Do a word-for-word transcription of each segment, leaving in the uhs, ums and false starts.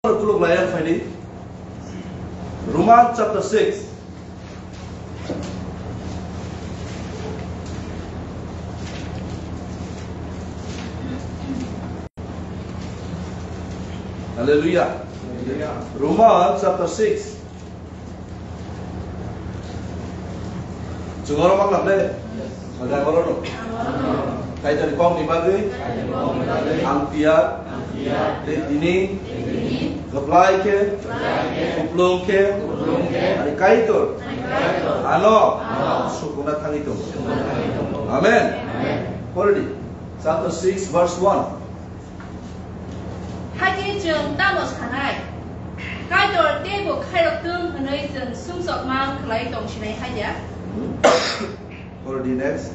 Kuluk laiya phaidi. Roman chapter six. Hallelujah. Hallelujah. Roman chapter six. Chwng oro ma khlak le? Sajak oro no. Kaitor ni kok ni bagwi. Ang tiyar. Tei tini. Kwplai khe. Kuplung khe. Ani Kaitor. Ano. Sukuna thangwi tongo. Amen. Already. Chapter six, verse one. Hakhe chwng tamo sanai? Kaitor teibo khairok thung hwnwi chwng sumsok mang khlai tong sinai haiya? Already next.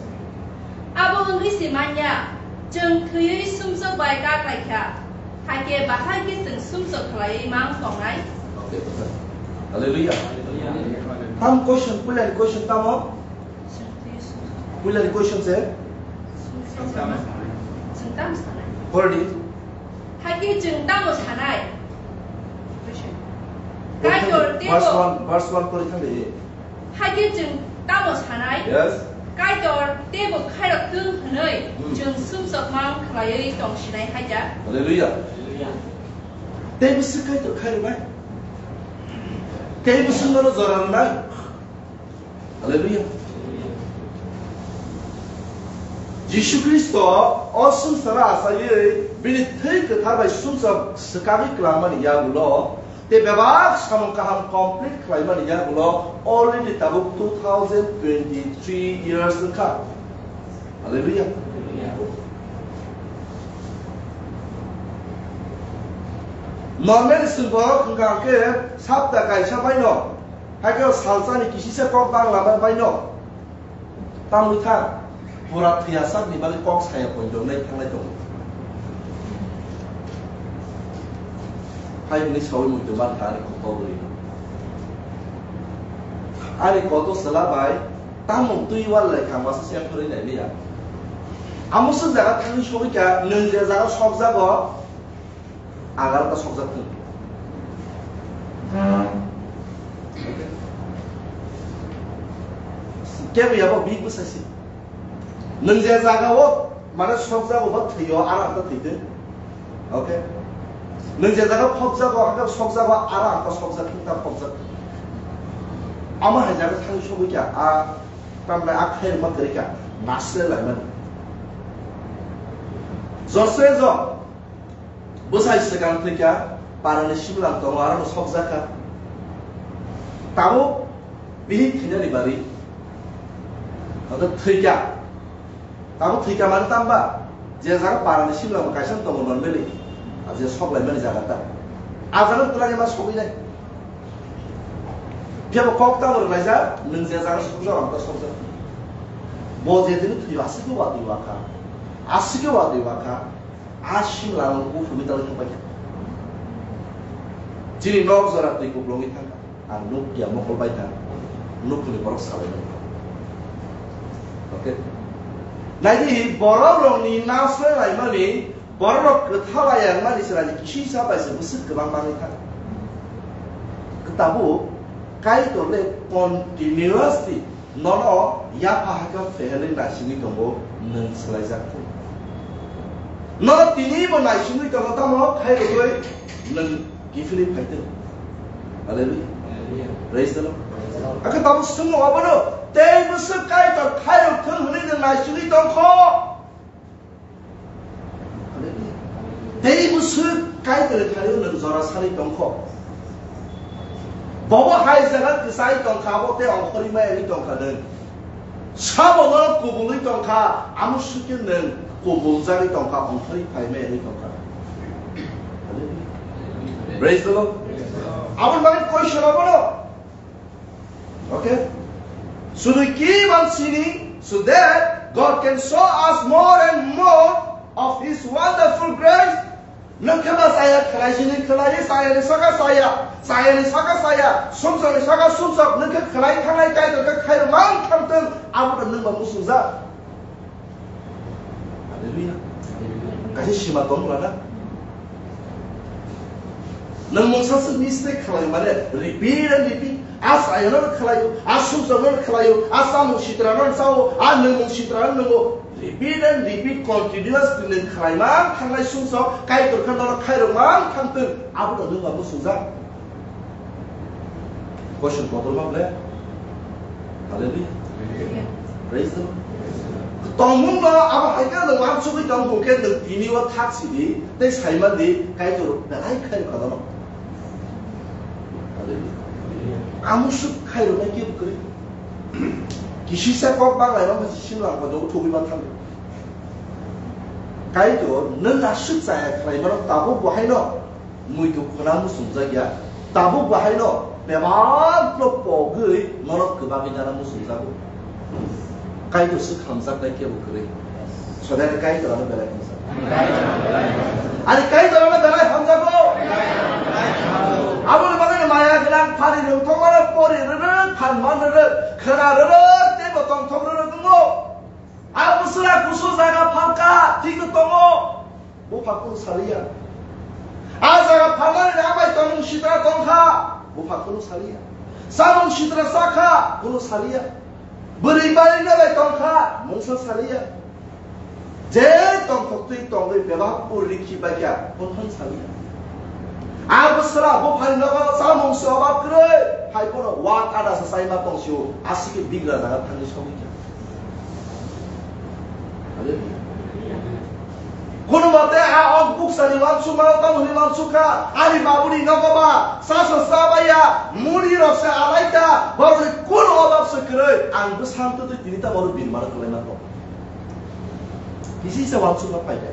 Abo wngwi se manya, chwng thwiwi sumsok bai kaklaikha, hakhe bahai khe chwng sumsok khlaiwi mang tongnai? Okay, okay. Hallelujah. Tam question, puilani question tamo? Puilani question se? Already. Hakhe chwng tamo sanai? Kaitor teibo. Verse one, verse one pori thangdi. Hakhe chwng tamo sanai? Yes. Kaitor teibo khairok thung hwnwi chwng sumsok mang khlaiwi tong sinai haiya? Hallelujah. Teibo se Kaitor khairok bai. Teibo se nono jora rwnai. Hallelujah. Jisu Khristo o swngcharo achaiwi bini thwi kwthar bai sumsok swkagwi kwlangmani yagulo tei bebak samung kaham complete khlaimani yagulo already tabuk two thousand twenty-three years wngkha. Hallelujah. Normal swngbo wngkha khe sapta kaisa baino. Hakhe o salsani kisisa kok bang lama baino. Tamwi thang, pura thwiya sakni bagwi kok saya poito wngnai thangnai tongo. Hai hwnwi saui muitu mankha ani kok togwi. Ani koto sela bai, tamung twi wal lai kha, masa se phwrwi nai liya. Amo swk jaga thangwi sogwi kha, nwng je jaga sokjago, Ang aro ta sokjak thung. Kebo yabo bini bwsai se. Nwng je jaga o mane sokjago ba thwio, aro ang ta thwi thung. Okay. Nwng je jaga phobjago, hakhe sokjago, aro ang ta sokjak thung, ta phobjak thung. Amo hai jaga thangwi sogwi kha, a tamni a khairokma kwrwi kha, nasle laimani. Jose jo. Bwsai swkang thwikha, parani simlang tongo, aro no sokjakha. Tabuk bihik thwinani bari. Hwnkhe thwikha. Tabuk thwikha mani tamba? Je jaga parani simlang bo kaisa tongo normally. A je soklaimani jaga ta. A jaga twlangwi ma sogwi nai. Phiya bo kok tamo rwlaijak, nwng je jaga sokjak, ang ta sokjak. Bo je dini thwio, aswk khe watwi wakha. Aswk khe watwi wakha. A simla ang buphurni tangwi thangpaikha. Chini nok jora twi kuplungwi thangkha. Ang nukya mokol bai thang. Nukhungni borok salai mani. Okay? Naidi borok rokni nasle laimani, borok rok kwtha laiya wngmani chwraini kisa bai se bwswk kwbang manwi thang. Tabuk Kaitor le continuously Nono yapha hakhe phehelwi naisingwi tongo, nwng swlaijak thung. Nono tinibo naisingwi tongo, tamo khairogwi nwng kiphilwi phai thung. Hallelujah. Hallelujah. Praise the Lord. Praise the Lord. Hakhe tamo swngno abono, tei bwswk Kaitor khairok thung hwnwi nwng naisingwi tongkho. Tei bwswk Kaitor thani nwng jora sani tongkho. Bobo hai jaga kwchai tongkha, abo tei ongkhorwi maya wngwi tongkha nwng. Sabo no kubulwi tongkha, amo swkhe nwng kubuljagwi tongkha, ongkhorwi phai maya wngwi tongkha. Praise the Lord. Aboni bagwi question abono. Okay? Should we keep on sinning so that God can show us more and more of His wonderful grace? Nwng khe ba chaya khlai sini khlai, chaya ni saka chaya, chaya ni saka chaya, sumsok ni saka sumsok, nwng khe khlai thangnai Kaitor khe khairok mang thang thung, abo nwng ba muchungjak. Hallelujah. Kaisa sima tong lana. Nwng mungsa se mistake khlai mane repeat and repeat. A sayano khlaio, a sumsokno khlaio, a samung sitrano chao, a nwngmung sitrano nwngo. Repeat and repeat continuously nwng khlai man thangnai sumsok Kaitor khe nono khairok man thangtwng. Abono nwng ba muchungjak. Question kotorma ble? Hallelujah. Praise the Lord. Tongmung no abo hai khe nwng wansugwi tong khe nwng tini o thak sidi tei saimandi Kaitor belai khairok kha nono. Hallelujah. Amusuk khairoknai kebo kwrwi. Kisisa kok banglairok hai simla ko do thugwi ma thang. Kaitor nwng aswk chaya khlai mano tabuk bo haino muitu khuna muchungjak ya. Tabuk bo haino bebak no pogwi norok kwbangwi dana muchungjago. Kaitor se khamjaknai kebo kwrwi. Sodai Kaitor ano belai hamjak. Ani Kaitor ano belai hamjago. Aboni bagwi maya gwnang phani rwngthok mano pori rwrwk phan man rwrwk khwna rwrwk teibo tongthok rwrwk wngo. A bwswra kusu jaga phalka thikno tongo. Bupha kunu saliya. A jaga phalnani amai tongmung sitra tongkha. Bupha kunu saliya. Samung sitra sakha kunu saliya. Bwrwi bari nalai tongkha mungsa saliya. Je tongthok twi tongwi bebak pur rikhi baikha phunphang saliya. A bwswra buphani nogo samung se obab kwrwi hai phano wak ada sa chaima tongsio aswkhe bigra jaga thangwi sogwi kha. Hallelujah. Kono mate a ok buksani wansukma o tamoni wansukha, ani babuni nogo ba, sa sa sa baya, muni rok se alaita, borokni kono obab se kwrwi, ang bwsang twtwi tini tamo oro birmar kwlaima tong. Kisi se wansukma paikha.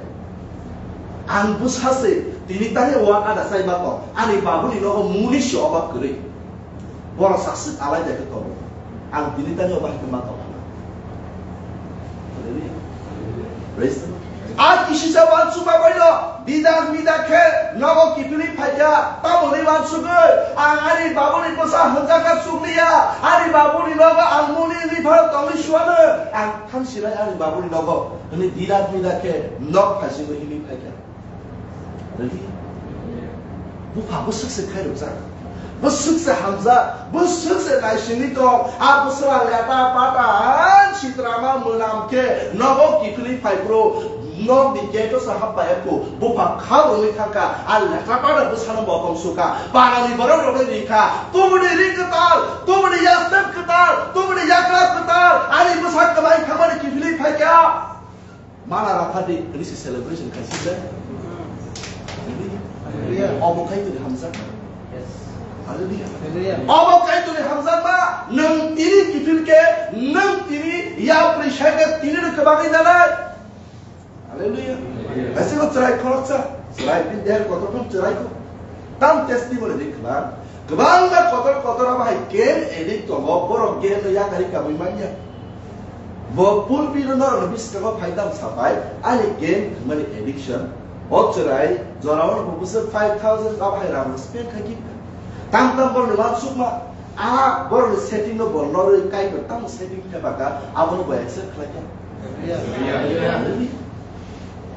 Ang bwsa se tini tani o ada chaima tong, ani babuni nogo muni se obab kwrwi. Borok saswk alai jai khe tongo. Ang tini tani o bahai khe ma tong. Hallelujah. Praise the Lord. A kisisa wansukma baino didak midak khe nogo kiphilwi phaikha, tamoni wansugwi ang ani babuni bwsa hwnjakna chukliya, ani babuni nogo ang muni wngwi phano tongwi suano, ang thansinai ani babuni nogo hwnwi didak midak khe nok phaisingwi himwi phaikha. Ready? Bupha bwswk se khairokjak, bwswk se hamjak, bwswk se naisingwi tong. A bwswra leta pata, an sitrama mwnam khe nogo kiphilwi phai phuru, nokni gate-o se hap phai phuru, bupha kha rwngwi thangkha. A leta pata bwsano bo tong sukha, panani borok rokno rikha, tumuni ri kwtal, tumuni yastem kwtal, tumuni yakra kwtal, ani bwsa kwmai thangmani kiphilwi phaikha. Mana raphadi, hwnwi se celebration khaisi le. Hallelujah. Obo khai tuli hamjak. Hallelujah. Obo khai tuli hamjak ba, nwng tini kiphil khe, nwng tini yapri sai khe, tini no kwbangwi nanai. Hallelujah. Kaisa ko chwrai khoroksa, chwrai bin der kotor khon chwrai ko. Tam testimony di kwbang. Kwbangma kotor kotor abo hai game addict tongo, borok game no yakarwi kabui manya. Bo pulpit no norok ni bwskango phai tam sapai, ani game thwngmani addiction. O chwrai jorao no bo bwswk five thousand abo hai rang spend khai khe. Tam tam borok ni uansukma, a borok ni setting no bo norwi Kaitor tamo setting khe baka, abo no bo accept khlai kha.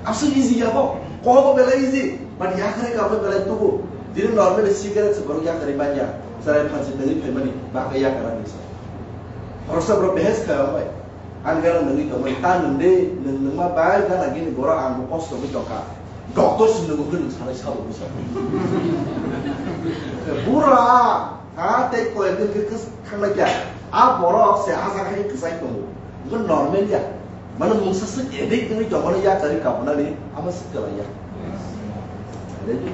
Aswk easy ya bo. Kobo belai easy. But yakarwi kabui belai tubu. Dini normal cigarette se borok yakarwi manya. Chwrai phansi nangwi phaimani. Bakha yakarani sa. Khoroksa borok behes kha bai. Ani gana nangwi tongmani. Ta nwng de, nwng nwngma bai gana gini borok ang bo kosto bai tongkha. Doctor se nwngo khe nwng sanai sabo bisa. Bura. Ha, tei koyekdin khe khas-, khanglai kya? A borok se hachak hai kwchai tongo. Bo normal ya. Mane mungsa swk addict wngwi tongmani yakarwi kabunani amo swk kwlai ya. Ready?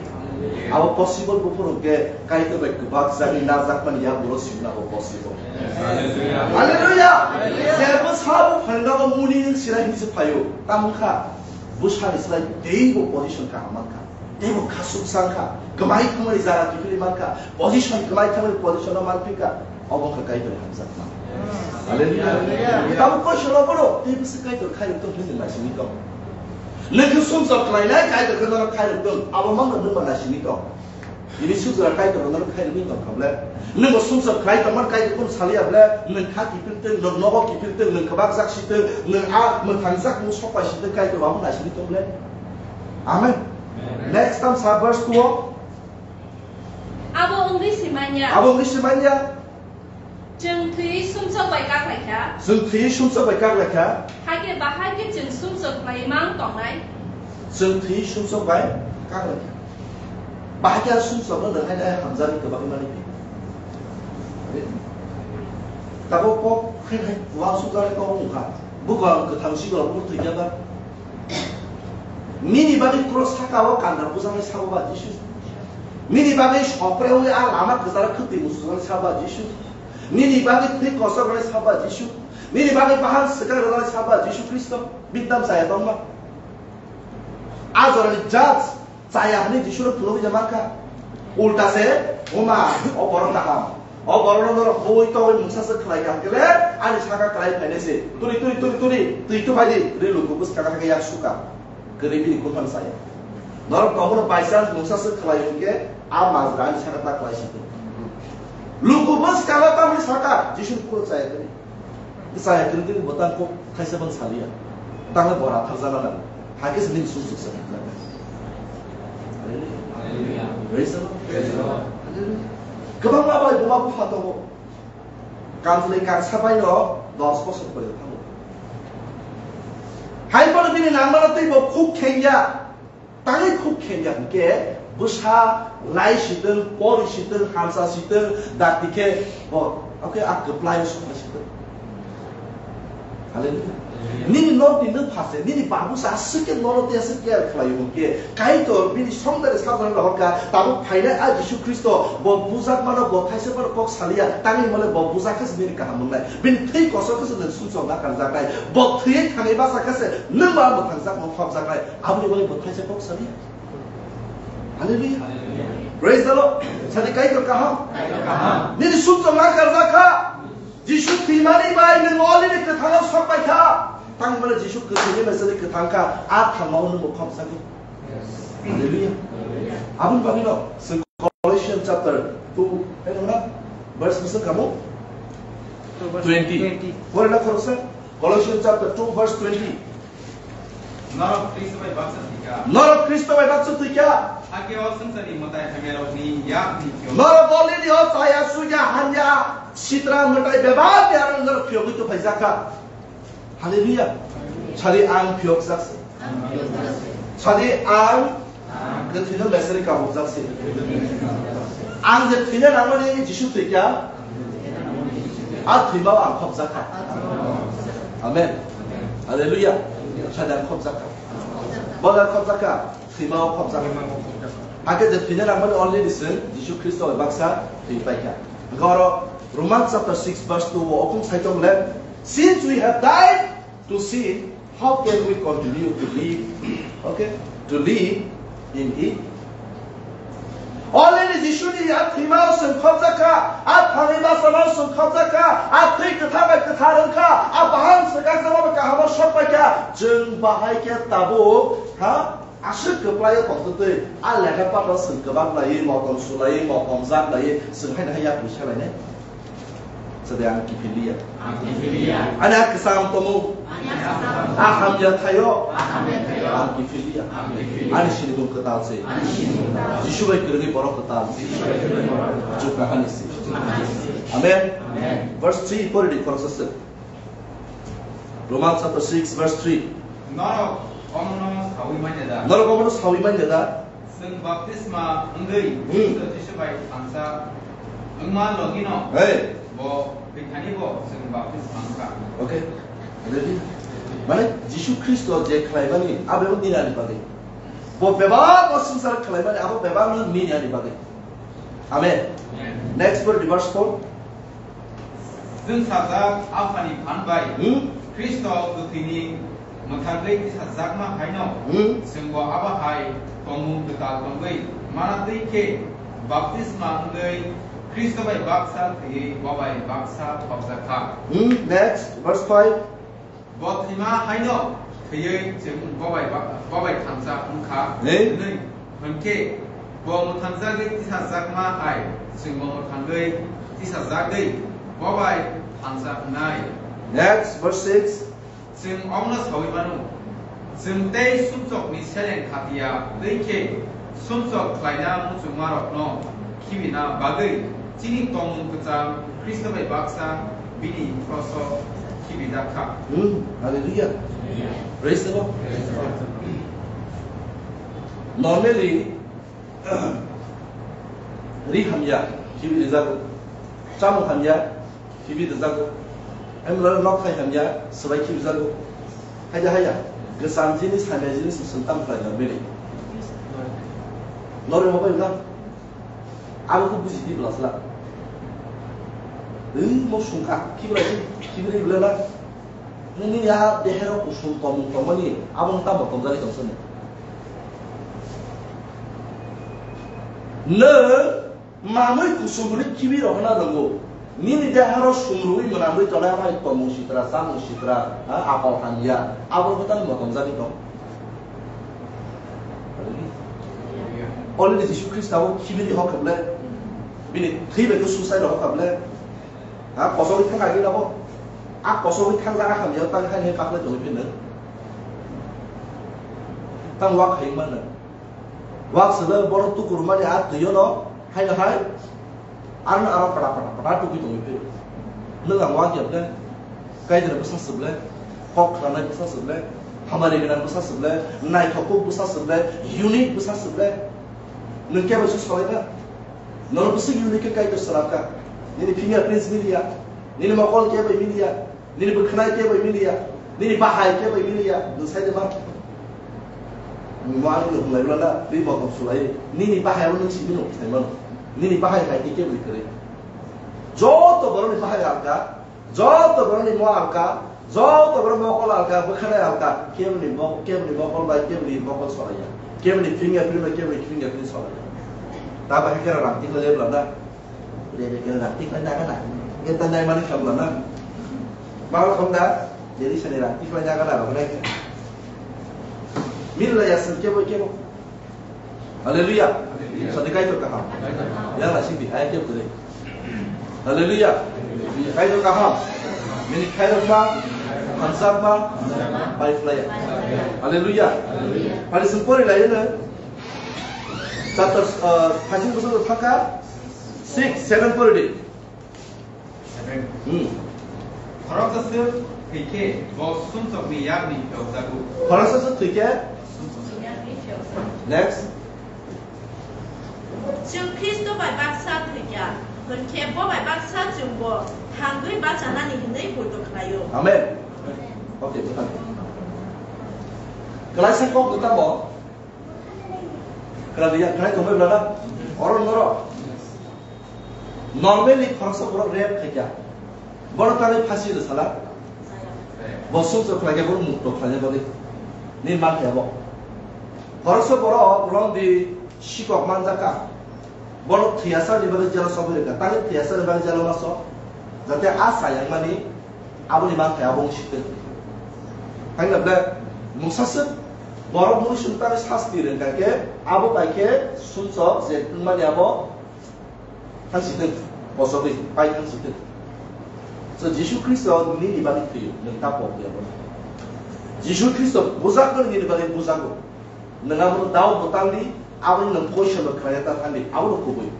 Abo possible buphuru khe Kaitor bai kwbak jagwi najakmani ya buro simna abo possible. Hallelujah. Hallelujah. Jebo sabo phalna bo muni nwng sirai hinwi se phaio. Tamo kha. Bwsani slai teibo position kaham mankha. Teibo khasuk sangkha, kwmai thumani jaga kiphilwi mankha, position kwmai thumani position no manphika, obo wngkha Kaitorni hamjakma. Hallelujah. Hallelujah. Tabuk koi solo bono, teibo se Kaitor khairok tong hwnwi naisingwi tong. Nwng khe sumsok khlainai Kaitor khe nono khairok tong, abo mangno nwng ba naisingwi tong. Bini sujra Kaitor nono khairok tong kha ble. Nwng bo sumsok khlai tongmani Kaitor kun saliya ble, nwng kha kiphil tong, nwng nogo kiphil tong, nwng kwbak jak si tong, nwng a mwthang jak nwng sok pai si tong Kaitor abo naisingwi tong ble. Amen. Amen. Next time sa verse two o. Wngwi simanya. Abo wngwi simanya. Chwng thwiwi sumsok bai kaklaikha. Chwng thwiwi sumsok bai kaklaikha. Hakhe bahai khe chwng sumsok khlaiwi mang tongnai. Chwng thwiwi sumsok bai kaklaikha. Bahai khe sumsokno nwng hai nai hamjakni kwbangwi manwi phi. Tabuk kok hai hai uansukjaknai kok wngkha. Bwkha kwthang sikla bo thwikha ba. Nini bagwi cross saka o kanda bujaknai sabo ba Jisu. Nini bagwi sokre wi a lama kwcharo khwtwi musujaknai sabo ba Jisu. Nini bagwi thwi kosok rwnai sabo ba Jisu. Nini bagwi bahan swkang rwnai sabo ba Jisu Khristo. Bini tam chaya tongma. A jorani judge chaya hwnwi Jisu no phunugwi mankha. Ulta se, "Buma, o borok kaham. O borok no norok bui togwi mungsa se khlai kaham khe le, ani saka khlai phainai se. Turi, turi, turi, turi, twi tu phai di." Ri luku bwskang khe yak suka. Kwrwi bini kufan saya. Norok tongo no by chance mungsa se khlai hwn khe, a majra ani saka ta khlai sidi. Luku bwskang tamni saka, Jisu ni phuru chaya kwrwi. Chaya kwrwi tini bo tang kok thaisa bang saliya. Tang le bora tharjana nango. Hakhe se nini sumsok se. Hallelujah. Praise the Lord. Praise the Lord. Hallelujah. Kwbangma bai buma bupha tongo. Kanjlwi kangsa bai no dos bosor pore thango. Hai bono bini nangmano tei bo khuk khengya. Tangwi khuk khengya hwnkhe bwsa lai sitwng, pori sitwng, hamsa sitwng, dakti khe bo, okay, a kwplai songma sitwng. Hallelujah. Nini nok ni nwng pha se, nini babu sa aswk khe nono tei aswk care khlai o hwnkhe, Kaitor bini songdari sajagwi rohorkha, tabuk phainai a Jisu Khristo, bo bujak mano, bo thaisa mano kok saliya, tangwi mole bo bujak khe se nini kaham wngnai. Bini thwi kosok khe se nwng sumsok nakarjaknai, bo thwiwi thangwi bachakha se nwng ba mwthangjakma khopjaknai. Aboni bagwi bo thaisa kok sadi. Hallelujah. Hallelujah. Praise the Lord. Sadi Kaitor kaham. Kaitor kaham. Nini sumsok nakarjak kha. Jisu thwimani bai nwng already kwthangno sok pai kha. Tangmani Jisu kwthwini bai sadi kwthang kha. A thangmao nwng bo khopsagwi. Hallelujah. Aboni bagwi no, Colossians chapter two, eh, no, verse bwswk kamo? Two verse twenty. Twenty. Pore na khoroksa? Colossians chapter two verse twenty. Norok Khristo bai baksa thwikha. Norok Khristo bai baksa thwikha. Hakhe o swngcharni mwtai hamyarokni yakni phiyok. Norok already o chaya suya hamya sitra mwtai bebak ni aro norok phiyogwi tuphaijak kha. Hallelujah. Sadi ang phiyokjak se. Sadi ang kwthwino mesari kabukjak se. Ang je thwina nangmani Jisu thwikha. A thwimao ang khopjak kha. Amen. Hallelujah. Sadi ang khopjak kha. Bo ang khopjak kha. Thwimao khopjak kha. Hakhe je thwina nangmani already se Jisu Khristo bai baksa thwi paikha. Hwnkhe oro Romans chapter six verse two o okung saitok le, "Since we have died to sin, how can we continue to live?" Okay? To live in it. Already Jisuni a thwimao chwng khopjak kha, a thangwi bachamao chwng khopjak kha, a thwi kwthar bai kwthar wng kha, a bahan swkakjak bai kahamo sok pai kha, chwng bahai khe tabuk, ha? Aswk kwplaio tongtwtwi, a lekha pathor chwng kwbang laiwi, motom sulaiwi, motom jak laiwi, chwng haino hai yak buisa lainai. Sade ang kiphilliya. Ang kiphilliya. Ani a kwcham tomung. Ani a kwcham tomung. A hamya thaio. A hamya thaio. Ang kiphilliya. Ang kiphilliya. Ani sinibung kwtal se. Ani sinibung kwtal se. Jisu bai kwrwngwi borok kwtal. Jisu bai kwrwngwi borok kwtal. Chukna hani se. Chukna hani se. Amen. Amen. Verse three pori di khoroksa se. Roman chapter six verse three. Norok omono sawi manya da? Norok omono sawi manya da? Chwng baptisma wngwi Hmm. Khristo Jisu bai thansa wngma logino Hey. Bo thwithani bo chwng baptisma wngkha. Okay. Ready? Mane Jisu Khristo je khlaimani abo nini ani bagwi. Bo bebak o swngchar khlaimani abo bebak no nini ani bagwi. Amen. Amen. Next verse, verse four. Chwng sajak Aphani phan bai Hmm? Khristo kwthwini mwthangwi tisajakma haino Hmm? chwngbo abo hai tongmung kwtal tongwi mana twi khe baptisma wngwi Khristo bai baksa thwiwi bo bai baksa khopjak kha. Hmm? Next, verse five. Bo thwima haino thwiwi chwng bo bai ba-, bo bai thansa wng kha Hey. Hwnwi. Hwnkhe bo mwthangjagwi tisajakma hai chwngbo mwthangwi tisajagwi bo bai thansa wngnai. Next, verse six. Chwng omono saui mano, chwng tei sumsokni seleng khatiya twi khe sumsok khlaina muchungmarokno Khibina bagwi chini tongmung kwcham Khristo bai baksa bini kroso khibijak kha. Hmm, hallelujah. Praise the Lord. Normally, ri hamya, khibi rijago. Chamung hamya, khibi rijago. Emla nok hai hamya, swbai khibi jago. Haya, haya. Kwcham jinis, hamya jinis, swng tam khlai normally. Normal bai na. Abo khe buji di bwla sla. Ui, mo sungkha, khibi lai, khibi lai bwla na. Nini ya dehero kusum tomung tongmani, abo wng tamo tomjani tong sani. Nwng mamui kusum rwi khibi rohorna rwngo. Nini dehero sum rwi mwnamwi tongnai abo hai tomung sitra, chamung sitra, ha, apal hamya, abo wng tamo tomjani tong. Already Jisu Khrista bo khibi ri hokha bwle, bini thwi bai khe suicide rok hokha bwle. Ha, kosogwi thang kha gwi labo. A kosogwi thang jaga hamya tang hai hai pakle tongwi phino. Tang wak hai manna. Wak sele borok tukur mani a twiyo no hai no hai. Arno aro pada pada pada tukwi tongwi phino. Nwng ang wak ya bwle. Kaidra bwsa se bwle. Kok khlanai bwsa se bwle. Hamari gwnang bwsa se bwle. Naithok kuk bwsa se bwle. Unique bwsa se bwle. Nwng kebo se solai na. Nono bwswk unique khe Kaitor swnamkha. Nini fingerprints miliya, nini mokol khe bai miliya, nini bwkhwnai khe bai miliya, nini bahai khe bai miliya, nwng sai de ma. Nwng ani nwng lai bwla na, twi motom sulai, nini bahai abo nwng simi nwng sai mano. Nini bahai hai khe khe bai kwrwi. Joto borokni bahai alka, joto borokni mo alka, joto borok mokol alka, bwkhwnai alka, keboni mo-, keboni mokol bai keboni mokol solaiya, keboni fingerprint bai keboni fingerprint solaiya. Tamo hai khe rang tikhlai lai bwla na, rede khe rang tikhlai na gana, nge ta nai mani kha bwla na, ma rok da, jadi sani rang tikhlai na gana rok nai khe. Mil la ya sing kebo kebo. Haleluya. Sadi Kaitor kaham. Yang la sidi ayat yang kudai. Haleluya. Kaitor kaham. Mini khairok ma, hamsak ma, bai flaya. Haleluya. Pari sempori la yana. Chapter, uh, hajin busur thaka six, seven pori di. Seven. Hmm. Khoroksa swk thwi khe bo sumsokni yakni phiyokjago. Khoroksa swk thwi khe? Sumsokni yakni phiyokjago. Next. Chwng Khristo bai baksa thwi kha, hwn khe bo bai baksa chwngbo thangwi bachanani hwnwi poito khlaio. Amen. Okay, bwthang. Kwlaisa kok bwthango. Kwlai ya, kwlai tongbai bwla na? Oro norok. Normally khoroksa borok rape khaikha. Bono tangwi phasi rw sala. Bo sumsok khlaikha, bono mukto khlaina bagwi. Ni mankha bo. Khoroksa borok wrongly sikok manjakha. Bono thwiyasani bagwi jela sogwi rwkha. Tangwi thwiyasani bagwi jela ma sok. Jate a sayang mani aboni mankha abo wng sitwng. Thangna ble mungsaswk borok mui sumtani sasti rwngkha khe abo bai khe sumsok je wngmani abo Thang si thung, bosogwi pai thang si thung. So Jisu Khristo nini bagwi thwiyo, nwng ta pok ya bono. Jisu Khristo bujakno nini bagwi bujago. Nwng abono dao bwtang di, aboni nwng koisono khlaiya ta thang di, abono kubui.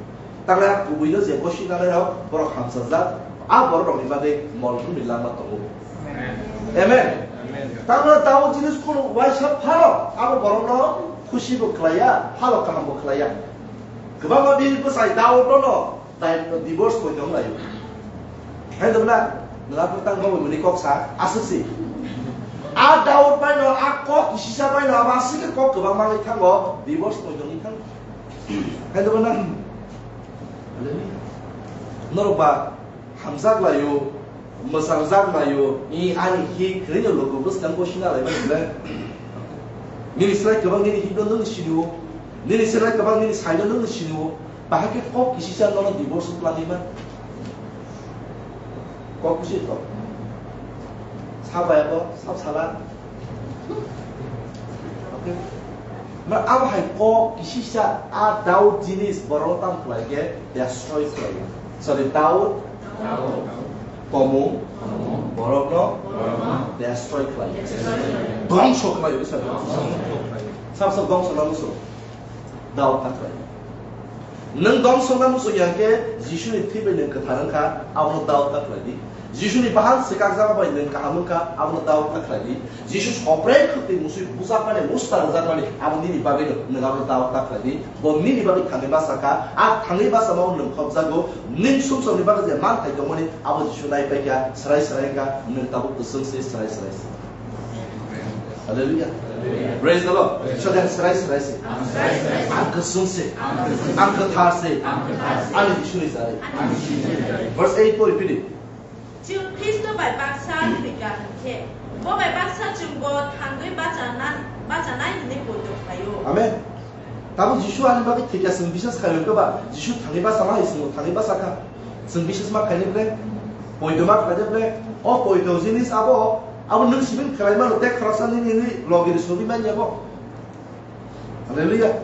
Tanglai a kubuino je bosi nanai rok, borok hamsajak, a borok rokni bagwi mol bumni langma tongo. Amen. Amen. Amen. Tamno dao jinis khunu waisa phano, abo borokno khusi bo khlaiya, phano kaham bo khlaiya. Kwbangma bini bwsai Daud no dai-, divorce poito wng laio. Hai tongna, nwng aphuru tang babu muni kok sa, aswk si. A Daud bai no, a kok kisisa bai no, abo aswk khe kok kwbang mangwi thango, divorce poito wngwi thango. Hai tongna, norok ba hamjak laio, mwsangjak laio, i ani hi khwrwino luku bwskango sina laimani le. Nini slai kwbang nini hikno nwng sinio, nini slai kwbang nini saino nwng sinio, bahai khe kok kisisa nono divorce wng plangwi man. Kok kusi to. Sab bai bo, sab sala. Okay. Ma abo hai kok kisisa a Daud jinis borok tam khlai khe destroy khlai. Sorry, Daud tomung borokno destroy khlai. Dongso khlai, sorry. Sab sab dongso na muso. Daud tam khlai. Nwng dom songna muchung ya khe Jisuni thwi bai nwng kwthar wng kha, abono doubt ta khlai di. Jisuni bahan swkakjak bai nwng kaham wng kha, abono doubt ta khlai di. Jisu sopre khwtwi musui bujakmani, usta rwjakmani, abo nini bagwino nwng abono doubt ta khlai di. Bo nini bagwi thangwi basa kha, a thangwi basamo nwng khopjago, nwng sumsokni bagwi je manthai tongmani, abo Jisu nai pai kha, swrai swrai wng kha, nwng tabuk kwchwng se, swrai swrai se. Hallelujah. Praise the Lord. Sojan swrai swrai se. Ang kwchwng se. Ang kwthar se. Ani Jisuni chari. Verse eight pori phidi. Chwng Khristo bai baksa thwikha hwnkhe, bo bai baksa chwngbo thangwi bachana-, bachanai hwnwi poito khlaio. Amen. Tamo Jisu ani bagwi thwikha chwng biswas khlai hwnkhe ba, Jisu thangwi bachama hai chwngbo thangwi bachakha. Chwng biswas ma khlainai ble, poito ma khlainai ble, o poito jinis abo, abo nwng simi khlai mano, tei khoroksa nini, nini logi rw sogwi manya bo. Hallelujah.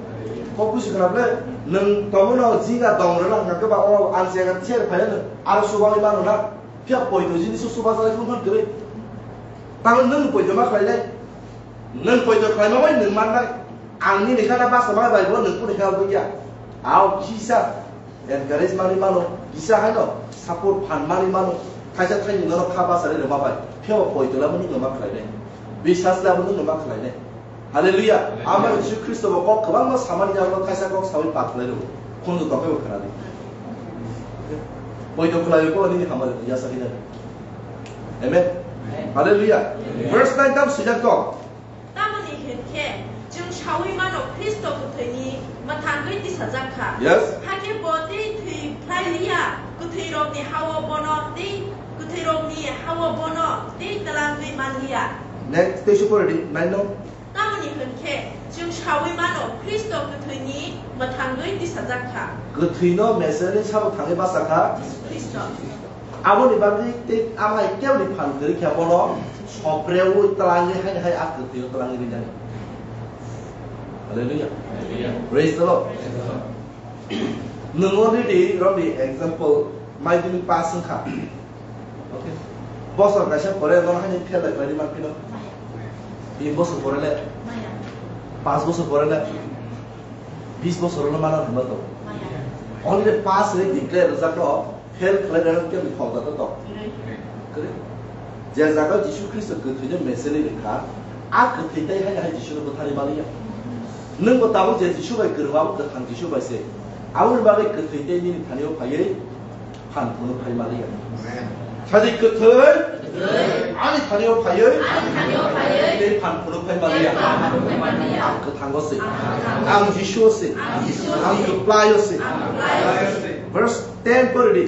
Kok busi khna ble, nwng tongo no jinga dong rwna hwnkha khe ba o ang chega chair phai rwna, aro subagwi mano na, phiya poito jinis o subajaknai phun phun kwrwi. Tamo nwng poito ma khlainai, nwng poito khlaima bai nwng mannai, ang nini khana basa ma bai bo nwng kuni kha bukya. Ao kisa. Encourage manwi mano, kisa haino support phan manwi mano, thaisa thaini norok kha bachari rwma bai, phiyaba poito labo nwng ma khlainai, biswas labo nwng ma khlainai. Hallelujah. Amen. Ama Jisu Khristo bo kok kwbangma samani yago thaisa kok sawi pa khlai rwo, khunju tongkhai bo khna di. Poito khlai ko nini hamari yasa kina. Amen. Amen. Hallelujah. Amen. Verse nine tam swijak tong. Tamoni hwn khe, chwng saui mano Khristo kwthwini mwthangwi tisajak kha. Yes. Hakhe bo tei thwi phlai liya, kwthwirokni ha-o bono tei kwthwirokni ha-o bono tei twlangwi man liya. Next, tei swi pore di, nine no. Tamoni hwn khe, chwng saui mano Khristo kwthwini mwthangwi tisajak kha. Kwthwino Mesiani sabo thangwi bachak kha. Jisu Khristo. Aboni bagwi tei amhai keboni phan kwrwi khe bono sopreui twlangwi haino hai a kwthwio twlangwi rinani. Hallelujah. Hallelujah. Praise the Lord. Praise the Lord. Nwng already romni example madhyamik pass wngkha. Okay. Bosor kaisa pore nono haino fail lai khlaidi manphino. Tin bosor pore le. Pas bosor pore le. Bis bosor no mana hwnba to. Only pass le declare rwjak no. Fail khlai rwna khe bini khoroksa to tong. Kwrwi. Je jaga Jisu Khristo kwthwino Mesiani rwkha, a kwthwi tei hai hai Jisuno bwtharwi maliya. Nwng bo tabuk je Jisu bai kwrwng, abo kwthang Jisu bai se. Aboni bagwi kwthwi tei nini thani-o phaiwi phan phunuk phai maliya. Amen. Sadi kwthwi, ani thani-o phaiwi, ani thani-o phaiwi, tei phan phunuk phai maliya. Tei phan phunuk phai maliya. Ang kwthango se. Ang kwthango. Ang Jisu-o se. Ang Jisu-o se. Ang kwplai-o se. Ang kwplai-o se. Verse ten pori di.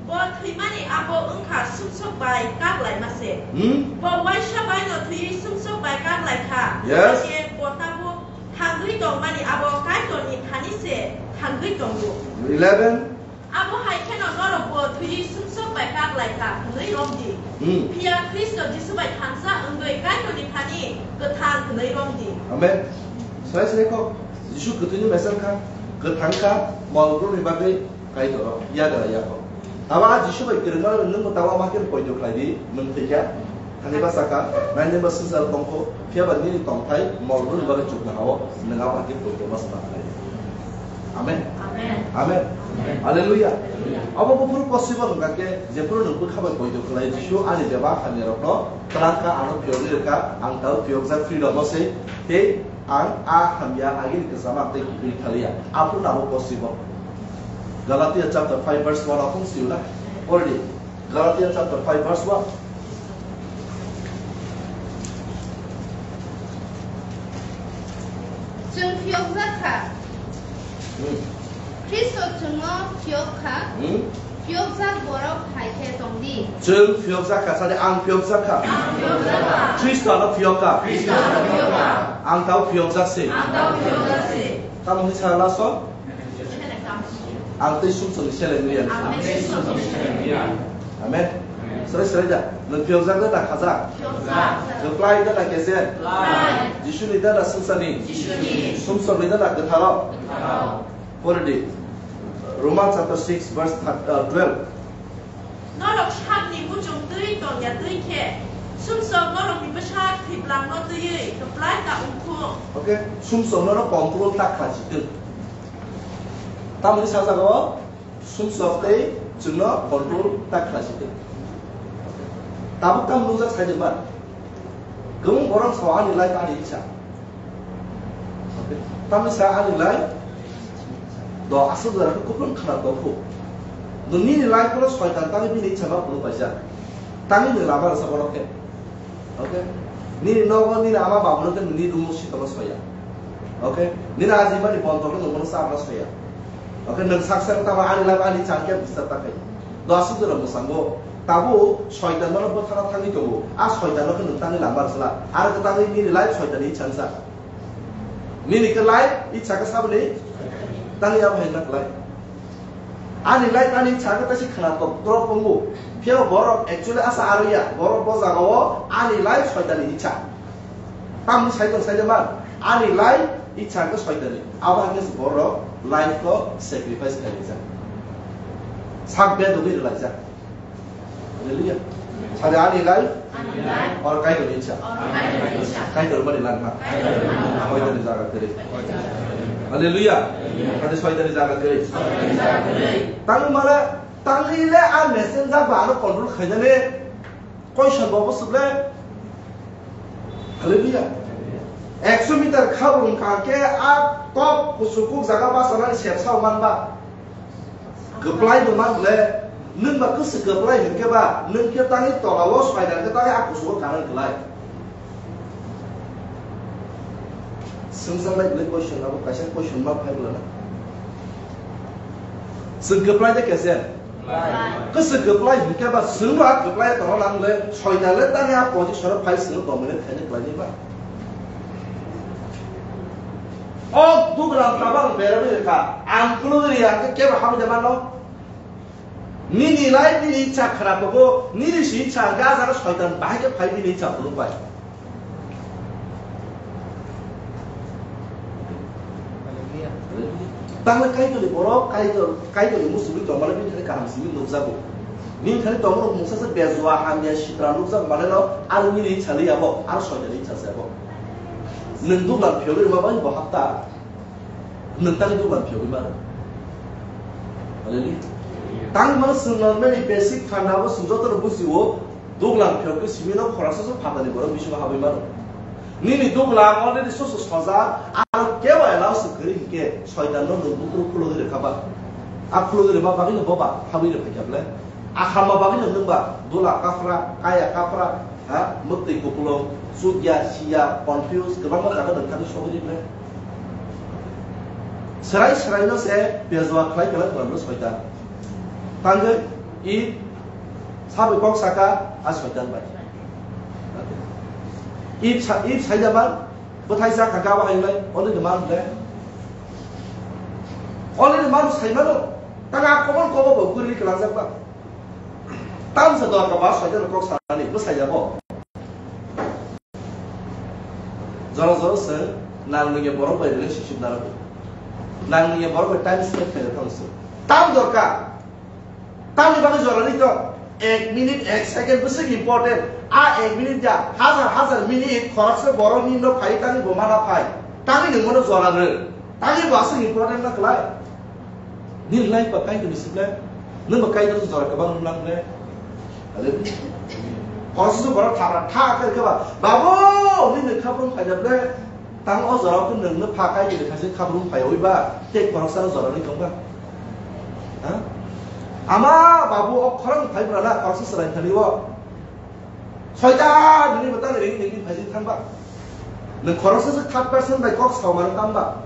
Bo thwimani abo wngkha sumsok bai kak laima se. Hmm? Bo uaisa bai no thwiwi sumsok bai kak lai kha. Yes. Hakhe bo tabuk thangwi tongmani abo Kaitorni thani se thangwi tongo. Eleven. Abo hai kheno norokbo thwiwi sumsok bai kak lai kha hwnwi romdi. Hmm. Phiya Khristo Jisu bai thansa wngwi Kaitorni thani kwthang hwnwi romdi. Amen. Swrai swrai kok, Jisu kwthwini Mesiani kha, kwthang kha, mol brumni bagwi Kaitor o yagra yako. Abo a Jisu bai kwrwngma nwng bo tabuk ma khe poito khlai di, nwng thwi kha. Thani basa kha, nai nai ba swngchar tong kho, phiya ba nini tongthai mol brumni bagwi chukna ha-o, nwng abo hai khe poito ma swna khlai di. Amen. Amen. Amen. Amen. Hallelujah. Hallelujah. Abo buphuru possible wngkha khe, jephuru nwng bwkha bai poito khlai, Jisu ani bebak hamya rokno twlang kha, ano phiyogwi rwkha, ang tabuk phiyokjak freedom o se, tei Ang a hamya agini kwchama tei kubui thaliya. Aphuru nabo possible. Galatia chapter five verse one aphung siyuna. Already. Galatia chapter five verse one. Chwng phiyokjak kha. Hmm. Khristo chwngno phiyok kha. Hmm? Phiyokjak borok hai khe tong di. Chwng phiyokjak kha, sadi ang phiyokjak kha. Ang phiyokjak kha. Khristo ano phiyok kha. Khristo ano phiyok kha. Ang tabo phiyokjak se. Ang tabo phiyokjak se. Tamo hwnwi sa last o? Ang tei sumsokni seleng ria. Ang tei sumsokni seleng ria. Amen. Amen. Swrai swrai da. Nwng phiyokjak da na khajak? Phiyokjak. Kwplai da na kechen? Kwplai. Jisuni da na swngcharni? Jisuni. Sumsokni da na kwtharo? Kwtharo. Pore di. Roman chapter six verse thir-, uh, twelve. Norok sakni muchung twi tongya twi khe, sumsok norokni bwsak thwiplangno twiwi kwplai ta wngthung. Okay, sumsok norok control ta kha si twng. Tamni sajagao sumsok tei chwngno control ta khlai sidi. Tabuk tam nujak sai de man. Gum borom so ani life ani icha. Tamni sa ani life do asuk jora kupun khana tongkhu. Nini life kono soitan tangwi bini icha ba pulu paisa. Tangwi ni lama rasa borok khe. Okay? Nini nogo nini ama babuno khe nini room sitolo soya. Okay? Nini ajimani bontolo nungbono sabra soya. Okay? Nung saksa tama ani lama ani changkhe bisa takai. Dosu jora musango. Tabu soitan mano bothana thangwi tongo. A soitan no khe nung tangwi lama rwsla. Ar khe tangwi nini life soitan ni chansa. Nini khe life icha khe saboni tangwi abo hai nak life. Ani life ani icha khe tasi khana tok drop tongo. Phiya borok actually asa aroya. Borok bo jagao ani life soitani icha. Tamni saiton saide man. Ani life icha khe soitani. Abo hai khe borok life ko sacrifice khlaijak. Sak bedogwi rwlaijak. Hallelujah. Sade ani life. Ani life. Or Kaitor ni icha. Or Kaitor ni icha. Kaitor mani langma. Kaitor mani langma. Soitani jaga kwrwi. Hallelujah. Hade soitani jaga kwrwi. Soitani jaga kwrwi. Tang mala, tang ile a messenger ba ano control khainani. Question bo bo suble. Hallelujah. Ekso meter khabung kake a top kusukuk jaga ba sanani sepsa manba. Kwplai bo man le, nwng ba kwswk kwplai hinkhe ba, nwng khe tangwi tolao soidan khe tangwi a kusugo kana kwlai. Swngchar lai bwlai question abo kaisa question ma phai bwlana. Swng kwplai de kesen? Kwswk kwplai hinkhe ba swngno a kwplai tongna nang le, soidan le tangwi a position o phai swngno dominate khaina kwlainai ba. O dugra tabang berabwi rwkha, ang kulugri ang khe kebo habwi de mano. Nini lai nini icha khara togo, nini si icha ga jaga soitan bahai khe phai nini icha phuluk bai. Tangla Kaitorni borok, Kaitor, Kaitorni musubi tongmani bini thani kaham simi nukjago. Bini thani tongmani mungsa se bejua hamya sitra nukjago maneno, aro nini icha li abo, aro soitan icha se abo. Nwng duglam phiyogwi rwma bai bo hapta. Nwng tangwi duglam phiyogwi mano. Hallelujah. Tangwi mano chwng normal ni basic khanda bo chwng jotono bujio, duglam phiyogwi simi no khoroksa se phatani borok bisingo habwi mano. Nini duglam already soso soja, aro kebo allow se kwrwi hinkhe soitan no nwng bukhuk khulogwi rwkha ba. A khulogwi rwma bagwi no boba habwi rwphai kha bwle. Ahamma bagwi no nwng ba dula kaphra, kaya kaphra, ha, mwtwi kupulung, chukya, siya, confuse, kwbangma jaga nwng thani sogwi rikle. Swrai swrai no se bejua khlai kwlai kwlai no soitan. Tangwi i sabai kok saka a soitan bai. I sa-, i saijama bwthai sa kha gabo hai lai, only the man le. Only the man saimano. Tang a komon kobo bo guri kwlangjak ba. Tamsa dorka ba soitan kok sanani bwsai jabo. Jora jora se nang nungya borok bai relationship narwk. Nang nungya borok bai time spend khaina thang se. Tam dorka. Tamni bagwi jora ni to. Ek minute, ek second bwswk important. A ek minute ja, hazar hazar minute khoroksa borok ni no phai tangwi bo mana phai. Tangwi nung mano jora rw. Tangwi bo aswk important na kwlai. Nini life ba Kaitor ni sible, nwng ba Kaitor jora kwbang nang le. Hallelujah. Khoroksa borok thapra tha khe khe ba, "Babu, nini khaprum phaida ble, tang o jora khe nwng no pha Kaitor ni khaise khaprum phai oi ba, tei khoroksa no jora ni tong ba." Ha? Ama, babu, o khorang phai bra na, khoroksa chwrai thani o. Soitan, nini bwtang ring ring phaising thang ba. Nwng khoroksa se third person bai kok sao mano tang ba.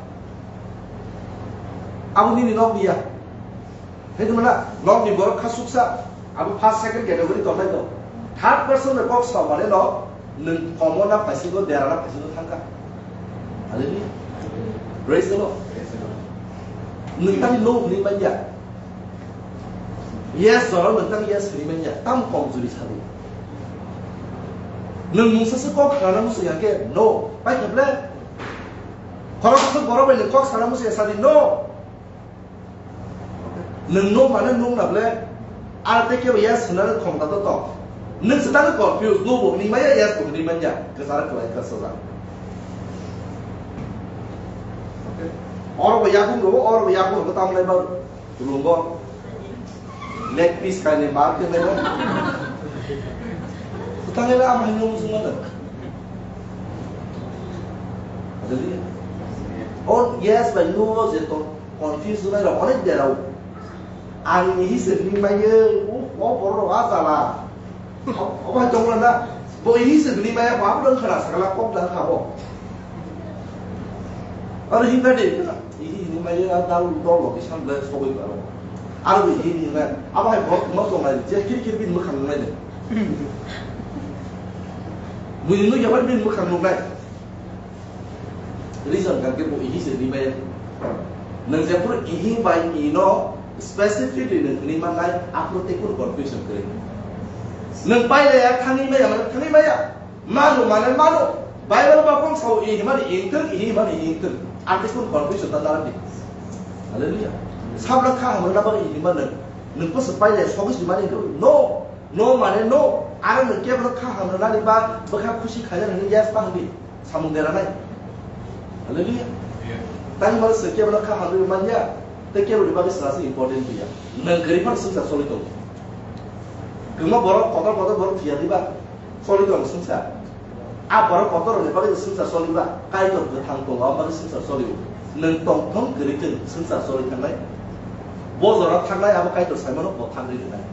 Abo nini nok ni ya. Hai tongmana, nok ni borok kha suksa. Abo first second category tongnai no. Third person bai kok sao mano no. Nwng komo na phaisingo, dera na phaisingo thang kha. Hallelujah. Praise the Lord. Nwng tani no hwnwi man ya. Yes, jora nwng tang yes hwnwi man ya. Tam komjuri sadi. Nwng mungsa se kok khnana muchung ya khe, no. Pai khe ble. Khoroksa borok bai nwng kok sana muchung ya sadi, no. Nwng no mane nwng na ble. Ar tei kebo yes hwnna khomta to tong. Nwng se tang confuse, no bo hwnwi man ya, yes bo hwnwi man ya. Kwcharo kwlai kwchajak. Okay. Oro bo yakung rogo, oro bo yakung rogo, tamlai ba rungo. Leg piece kainwi ma khe nai. Kutangai na ama hinwi mujung mano. Hallelujah. Oh, yes, bai, no, je to confuse nai rok onek derao. Ang ni hise ni mai, o, o borok rok a jala. Obo hai tongmani na, bo ini se bini maya bo abo dong khana sakala kok dang kha bo. Aro hinba de, ini ini maya dal dol lo bisan ble sogoi baro. Aro bo ini ini na, abo hai bo mo tong nai, je kiri kiri bin mo khang nai de. Mui nu yabar bin mo khang nai. Reason kha khe bo ihi se rimaya. Nwng jephuru ihi bai ino specifically nwng hwnwi mannai, aphuru tei kunu confusion kwrwi. Nwng pailaya thangwi maya, mane thangwi maya. Mano, mane mano. Bible ba kong sao ihi mani ihi thwng, ihi mani ihi thwng. Ang tei kunu confusion ta narwkdi. Hallelujah. Sabla kha hamrwna bagwi ihi mano. Nwng bwswk pailaya sogwi si mani no. No mane no, aro nwng kebono kha hamrwnani ba bwkha khusi khaina hwnwi yes ta hwnwi samung deranai. Hallelujah. Tani mano se kebono kha hamrwi manya, tei keboni bagwi sraswi important ya. Nwng kwrwi phano swngchar choli tongo. Kwma borok kotor kotor borok phiya diba choli tongo swngchar. A borok kotor rokni bagwi swngchar choliba, Kaitor bwthang tongo, aboni swngchar cholio. Nwng tongthong kwrwi khe swngchar choli thangnai. Bo jora thangnai, abo Kaitor saimano bo thangwi rwnai.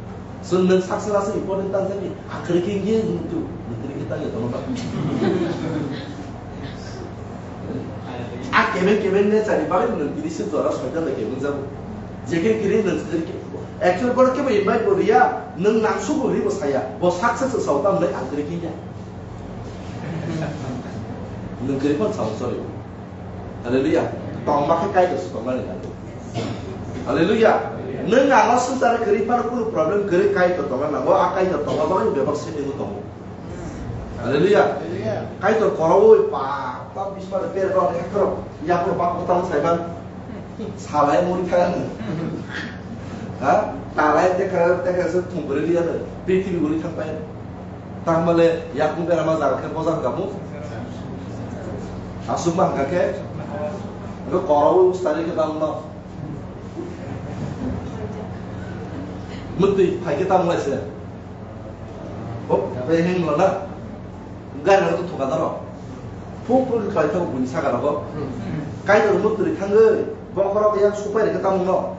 So nwng saksa rasa important tang jani, a kwrwi khe ye nwng tu, nwng kwrwi khe tang ya tono ba. A kebeng kebeng ne chari bagwi nwng tini se jora soitan da kebeng jago. Jekhe kwrwi nwng kwrwi khe, actual borok khe bo invite bo riya, nwng nangsugo hwnwi bo saya, bo saksa se sao tang nai a kwrwi khe ya. Nwng kwrwi phano sao, sorry. Hallelujah. Tongma khe Kaitor se tongmani nango. Hallelujah. Nwng ano swngchar kwrwi phano kunu problem kwrwi Kaitor tongna nango, a Kaitor tongma bagwi bebak setting o tongo. Hallelujah. Kaitor koroi pa, pa bisma de per ba de khoro, ya khoro ba ko tang sai ban. Salai muri kha. Ha? Talai te kha, te kha se thum beri liya de. Prithibi uri thang pai. Tang male yakung bera ma jaga khe bojak gamu. Asuk ma hangka khe. Ko koroi ustari khe tang no. Mutwi phai khe tang lai se. Hop, bai heng lo na. Gari rok to thuka daro. Phuk phuk khlai thago buini saka rogo. Kaitor mutri thangwi bokhorok yang supai rikhe tamung no.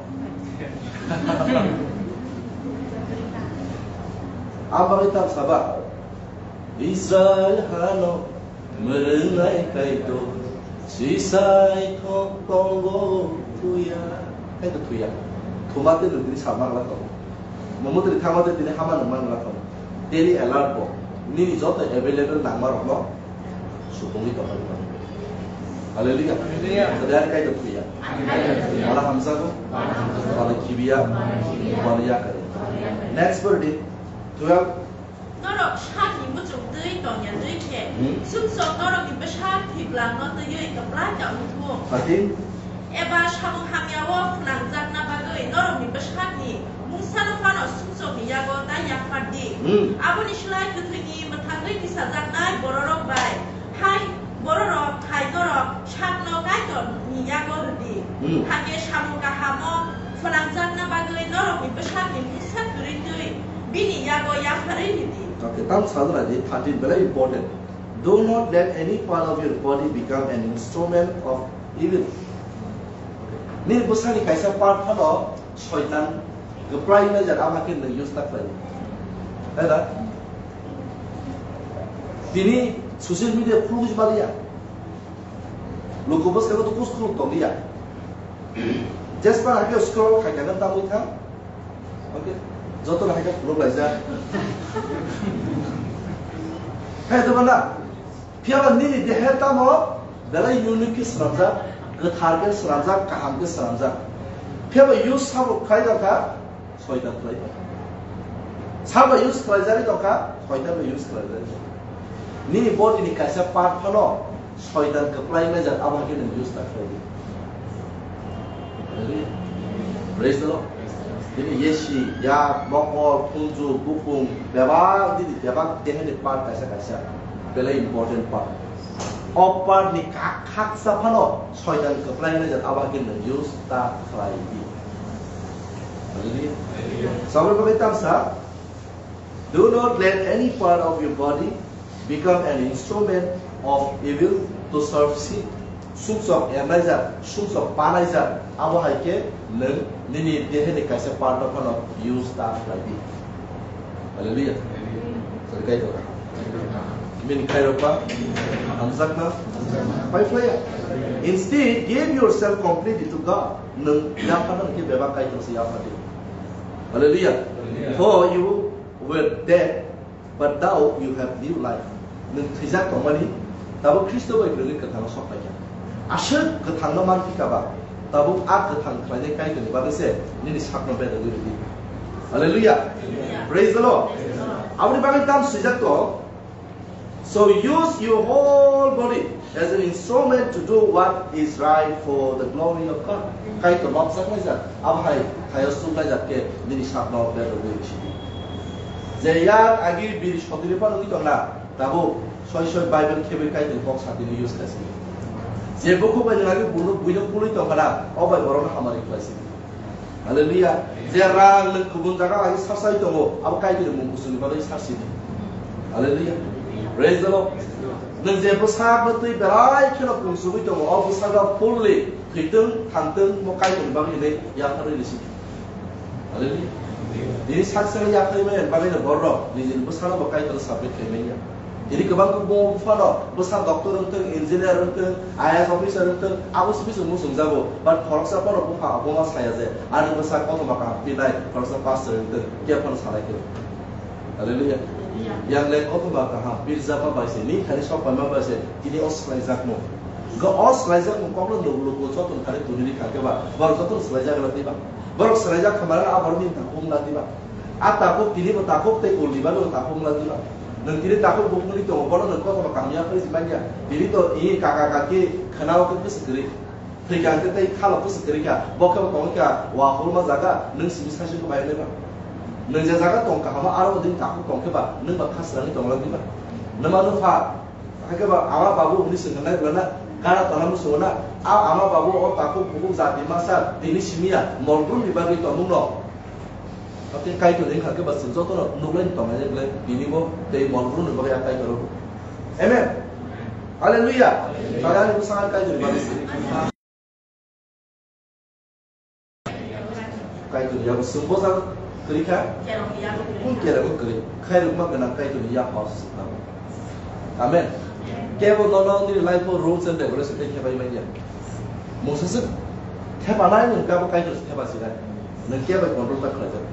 Abagwi tam saba. Israel hano mwrwngnai Kaitor, sisai thok tongo thuya. Kaitor thuya. Thuma tei nwng tini sa mangla tongo. Mwmwtwrwi thangma tei tini hama nwng mangla tongo. Tei alert bo. Nini joto available nangma rokno supungwi tongkha. Hallelujah. Hallelujah. Tei ani Kaitor thuya. Mala hamjago. Mala khibiya. Mala yakari. Next verse. Twelve. Norok sakni muchung twi tongya twi khe, hmm, sumsok norokni bwsak thwiblangno twiwi kwplai tongwi thung. Hatin? Eba samung hamya-o phnangjakna bagwi norokni bwsakni mungsano phano sumsokni yago ta yaphardi. Hmm. Aboni slai kwthwini mwthangwi tisajaknai bororok bai hai bororok hai norok sakno Kaitorni yago rwdi. Hmm. Hakhe samung kahamo phnangjakna bagwi norokni bwsakni mungsa kwrwi twi bini yago yapharwi rwdi. Okay, tam sajla di, thirteen, very important. Do not let any part of your body become an instrument of evil. Nini bwsakni kaisa part phano Soitan kwplai nai jat ama khe nwng use ta khlai. Hai da? Tini social media phulugwi maliya. Luku bwskango to kus khuluk tong liya. Jespa hakhe scroll khai khe nang tamwi thang. Okay. Joto no hai khe phuluk laijak. Hai to bana. Phiya ba nini dehe tamo belai unique khe swnamjak, kwthar khe swnamjak, kaham khe swnamjak. Phiya ba use sabo khlai jak kha, Soitan khlai tongkha. Sabo use khlaijagwi tongkha, Soitan bo use khlaijagwi tongkha. Nini body ni kaisa part phano Soitan kwplai nai jak, abo hai khe nwng use ta khlai di. Hallelujah. Praise the Lord. Tini yesi, yak, mokol, thunju, bukung, bebak didi, bebak dehani part kaisa kaisa. Belai important part. O part ni kak khaksa phano Soitan kwplai nai jat, abo hai khe nwng use ta khlai di. Hallelujah. Sabri bagwi tamsa, "Do not let any part of your body become an instrument of evil to serve sin." Sumsok ernai jat, sumsok panai jat, abo hai khe nwng nini dehe ni kaisa part no phano use ta khlai di. Hallelujah. Sorry, kai to. Min kai ropa, hamjakna, pai phlaya. Instead, give yourself completely to God. Nwng yapha nang khe bebak Kaitor se yapha di. Hallelujah. For you were dead, but now you have new life. Nwng thwijak tongmani, tabuk Khristo bai kwrwngwi kwthango sok paikha. Aswk kwthangno man phika ba, tabuk a kwthang khlainai Kaitorni bagwi se nini sakno bedagwi rwdi. Hallelujah. Praise the Lord. Aboni bagwi tam swijak tong, "So use your whole body as an instrument to do what is right for the glory of God." Kaitor lobjaknai jak, abo hai thaio chuklaijak khe nini sakno bedagwi rwsidi. Je yak agi biri sotiri phano wngwi tongna, tabuk soi soi Bible khebwi Kaitor kok satini use khaisidi. Je bukhuk bai nwng agi buino, buino pulwi tongkhana, o bai borokno hamari khlaisidi. Hallelujah. Je rang nwng kubun jaga bai sasai tongo, abo Kaitorni mung kuchukni bagwi sasidi. Hallelujah. Praise the Lord. Nwng je bwsakno twi belai kheno pungsugwi tongo, o bwsakno fully thwitwng, thangtwng, mo Kaitorni bagwi hinwi yapharwi rwsidi. Hallelujah. Tini sak sak yapharwi maya bagwi no borok nijini bwsano bo Kaitorno submit khai manya. Tini kwbang khe bo buphano bwsa doctor wngthwng, engineer wngthwng, I A S officer wngthwng, abo se bising muchungjago. But khoroksa bono bupha abono saya je, ani bwsa kothoma kaham pirnai, khoroksa pastor wngthwng, khe phano sanai khe. Hallelujah. Yang le kothoma kaham pirjama bai se, ni thani sok paima bai se, tini o swlaijakmung. Ga o swlaijakmung kokno nuk nuk joto thani tuni ri kha khe ba, borok joto swlaijak la diba. Borok swlaijak khamara a borok ni takhuk la diba. A takhuk tini bo takhuk tei ulni bagwi bo takhuk wngla diba. Nwng tini takhuk buphangni tongo, bono nwng kothoma kaham yapharwi se manya. Tini to i kaka kaki khwnao khe bwswk kwrwi. Thwikha hwnkhe tei khalo bwswk kwrwi kha. Bo khe bo tongwi kha wa hulma jaga, nwng simi saichung khe bai wngnai ba. Nwng je jaga tong kaham aro bo tini takhuk tong khe ba, nwng ba kha swrangwi tongla diba. Nwma nwpha, hakhe ba ama babu hwnwi swng khe nai bwlana, gara tona muchungo na, a ama babu o takhuk bukhuk jati masa tini simi ya, mol brumni bagwi tongmung no. Hake Kaitor wngkha khe ba chwng jotono nuklaini tongnai belai bini bo tei mol brumni bagwi a Kaitor rw. Amen. Hallelujah. Tala ani bwsang ani Kaitor ni bagwi sini. Kaitor ni yago chwng bojak kwrwi kha. Kun kera bo kwrwi. Khairokma gwnang Kaitor ni yago chwng. Amen. Kebo nono nini life o rules and regulation tei khebai manya. Mungsa se thepa nai nwng kabo Kaitor se thepa sinai. Nwng kebo control ta khlai jak.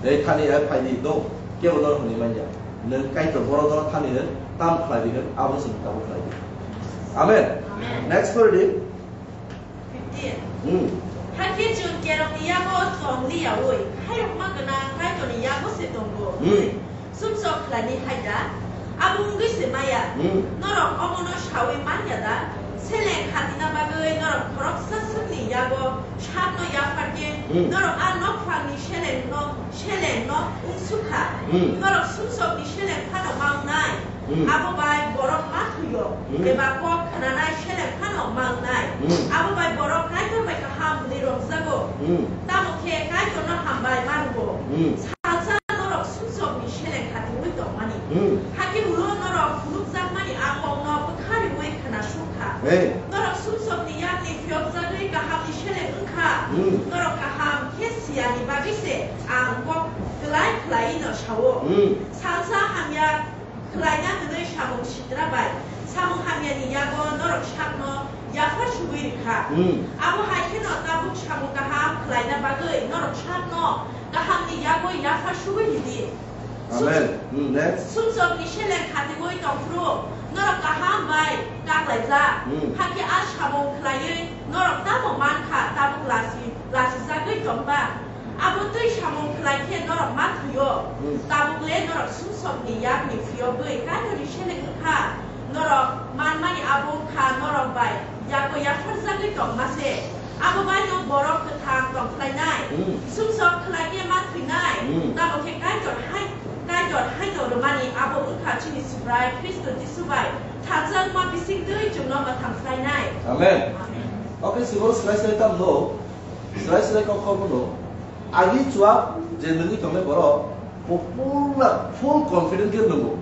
Dei thani ai phai di do. Kebo nono hwnwi manya. Nwng Kaitor borok nono thani hwn, tam khlai di hwn, abo se tabo khlai di. Amen. Amen. Next pori di. Fifteen. Hmm. Hakhe chwng kerongni yago tong liyaui, khairokma gwnang Kaitorni yago se tongo. Hmm. Sumsok khlaini hai da? Abo wngwi se maya. Hmm. Norok omono saui man ya da? Seleng khatina bagwi norok khoroksa swkni yago sakno yaphar khe, hmm, norok a nokphangni selengno, selengno wngsuk kha. Hmm. Norok sumsokni seleng phano ma wngnai. Hmm. Abo bai borok ma thwio, hmm, eba kok khnanai seleng phano ma wngnai. Hmm. Abo bai borok Kaitor bai kaham hwnwi romjago. Hmm. Tamo khe Kaitorno hambai ma rwo. Hmm. Salsa norok sumsokni seleng khatiui tongmani. Hmm. Hakhe ulo norok phunukjakmani a kokno bwkha riui khna suk kha. Hey. Norok sumsokni yakni phiyokjagwi kahamni seleng wng kha. Hmm. Norok kaham khe siyani bagwi se ang kok klai khlaiwi no sao. Hmm. Salsa hamya khlaina hwnwi samung sitra bai samung hamyani yago norok sakno yaphar sugwi rwkha. Hmm. Abo hai kheno tabuk samung kaham khlaina bagwi norok sakno kahamni yago yaphar sugwi rwdi. Amen. Hmm, next. Sumsokni seleng khatiui tongphuru norok kaham bai kaklaijak. Hmm. Hakhe a samung khlaiwi norok tamo mankha tabuk lasi, lasijagwi tongba. Abo twi samung khlai khe norok ma thwio. Hmm. Tabuk le norok sumsokni yakni phiyogwi Kaitorni seleng wng kha. Norok manmani abo wng kha norok bai yago yapharjagwi tongma se. Abo bai no borok kwthang tong khlainai. Hmm. Sumsok khlai khe ma thwinai. Hmm. Tamo khe Kaitor hai, Kaitor haino rwmani abo wng kha chini Subrai Khristo Jisu bai Rangchak ma bising twi chwngno mwthang khlainai. Amen. Amen. Okay, siboro slai slai tam no. Slai slai kok kok no. Agi chuak je nungwi tongnai borok bo full na, full confident khe nungo.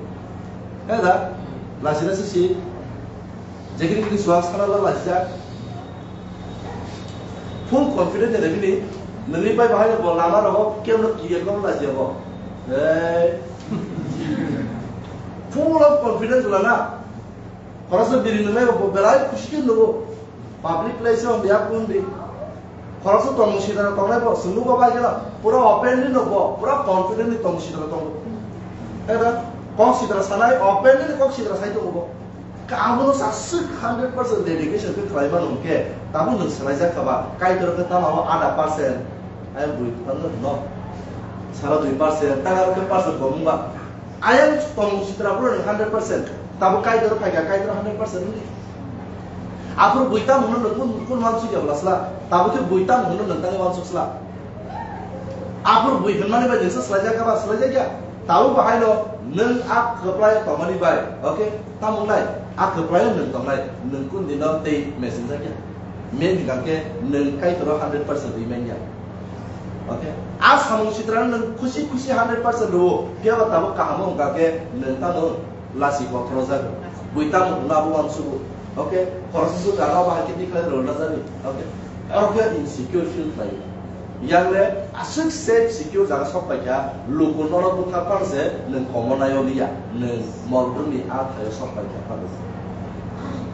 He da? Lasi lasi si. Jekini kini chuak sana la lasi jak. Full confident ni bini nungwi pai bahai bo lama rogo kemno kiriya kok lasi bo. Hey. Full of confidence la na. Khoroksa biri nungnai bo belai khusi khe nugo. Public place o biya kundi. Khoroksa tongmung sitara tongnai bo swngno bo bai gana. Pura openly no bo, pura confidently tongmung sitara tongo. Eda kok sitara sanai, openly kok sitara sai tongo bo. Ka abono sa swk hundred percent dedication khe khlai mano hwnkhe, tabuk nwng swlaijak kha ba, Kaitor khe tamo ada percent. Ayang bui phano no. Sara dui percent, tang aro khe percent bo mungba. Ayang tongmung sitra phano nwng hundred percent. Tabuk Kaitor phaikha, Kaitor hundred percent wngdi. Aphuru bui tamo hwnno nwng kun, kun wansuk ya bwla sla. Tabuk khe bui tamo hwnno nwng tangwi wansuk sla. Aphuru bui hwnmani bai nwngsa swlaijak kha ba, swlaijak ya. Tabuk bo haino nwng a kwplai tongmani bai. Okay? Tamo wngnai? A kwplai nwng tongnai. Nwng kun dino tei messenger ya. Men hingkha khe nwng Kaitoro hundred percent rwi man ya. Okay? A samung sitra nwng khusi khusi hundred percent rwo, phiya ba tabuk kaham wngkha khe nwng tamo lasi kothoro jago. Bui tamo hwnna abo uansugo. Okay? Khoroksa swk jaga bahai khe tikhlai rwna jani. Okay? Aro khe insecure feel khlai. Yang le aswk safe secure jaga sok pai kha, luku nono bwtha phano se nwng komo naio liya, nwng mol brumni a thaio sok pai kha phano.